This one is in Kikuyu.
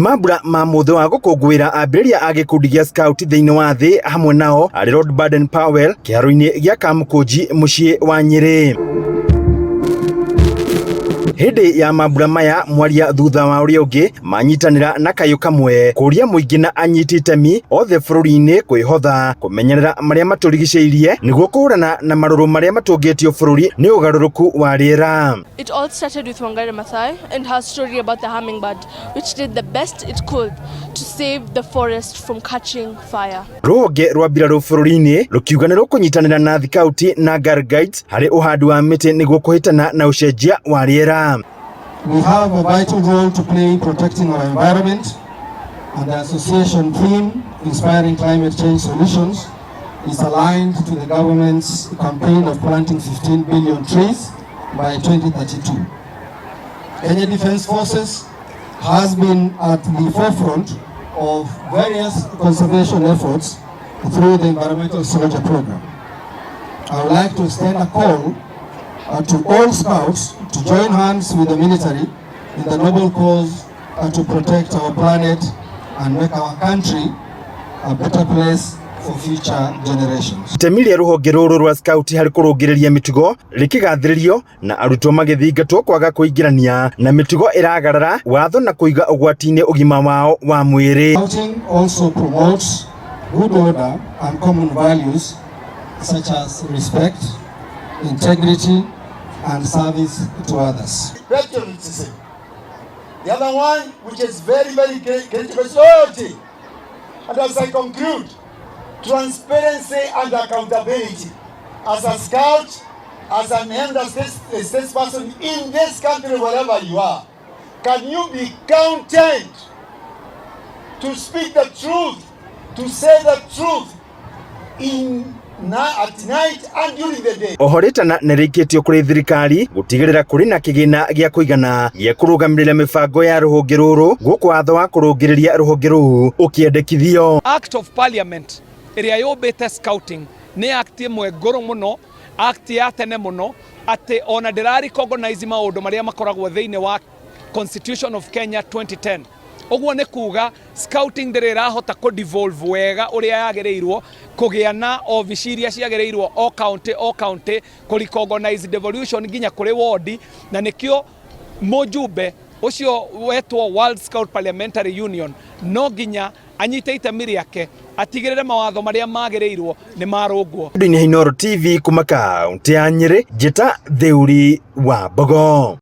Mambura ma mũthĩ wa gũkũngũĩra ambĩrĩria a gĩkundi gĩa Scout thĩinĩ wa thĩ hamwe nao arĩ Lord Baden Powell kĩharo-inĩ gĩa Kamũkũnji mũciĩ wa Nyĩrĩ. Hĩndĩ ya mambura maya mwaria thutha wa ũrĩa ũngĩ manyitanĩra na kayũ kamwe kũria mũingĩ na anyiti itemi othe bũrũri-inĩ kwĩhotha kũmenyerera marĩa matũrigicĩirie nĩguo kũhũrana na marũrũ marĩa matũngĩtio bũrũri nĩ ũgarũrũku wa rĩera. It all started with Wangari Maathai and her story about the hummingbird, which did the best it could to save the forest from catching fire. Rũhonge rwa mbirarũ bũrũri-inĩ rũkiuga nĩ rũkũnyitanĩra na thikauti na Girl Guides harĩ ũhandi wa mĩtĩ nĩguo kũhĩtana na ũcenjia wa rĩera. We have a vital role to play in protecting our environment, and the association theme, Inspiring Climate Change Solutions, is aligned to the government's campaign of planting 15 billion trees by 2032. Kenya Defence Forces has been at the forefront of various conservation efforts through the Environmental Soldier Program. I would like to extend a call to all scouts to join hands with the military in the noble cause to protect our planet and make our country a better place for future generations. Itemi rĩa rũhonge rũrũ rwa scout harĩ kũrũngĩrĩria mĩtugo rĩkĩgathĩrĩrio na arutwo magĩthingatwo kwaga kũingĩrania na mĩtugo ĩragarara watho na kũiga ũgwati-inĩ ũgima wao wa mwĩrĩ. Scouting also promotes good order and common values such as respect, integrity, and service to others. Patriotism. The other one, which is very, very critical, is loyalty. And as I conclude, transparency and accountability. As a scout, as an elder statesperson in this country, wherever you are, can you be counted to speak the truth, to say the truth at night and during the day? Oho rĩtana nĩ rĩikĩtio kũrĩ thirikari gũtigĩrĩra kũrĩ na kĩgĩna gĩa kũigana gĩa kũrũgamĩrĩra mĩbango ya rũhonge rũrũ gũkũ watho wa kũrũngĩrĩria rũhonge rũu ũkĩendekithio. Act of Parliament ĩrĩa yũmbĩte scouting nĩ act ĩmwe ngũrũ mũno, act ya tene mũno, atĩ ona ndĩra recognize maũndũ marĩa makoragwo thĩinĩ wa Constitution of Kenya 2010. Ũguo nĩ kuga scouting ndĩrĩ ĩrahota kũ devolve wega ũrĩa yagĩrĩirwo kũgĩa na obici iria ciagĩrĩirwo o county o county, kũ recognize devolution nginya kũrĩ ward, na nĩkĩo mũjumbe ũcio wetwo World Scout Parliamentary Union no nginya anyite itemi rĩake atigĩrĩre mawatho marĩa magĩrĩirwo nĩ marũngwo. Ndini Inooro TV kuma kaunti ya Nyĩrĩ, njĩta Theuri wa Mbogo.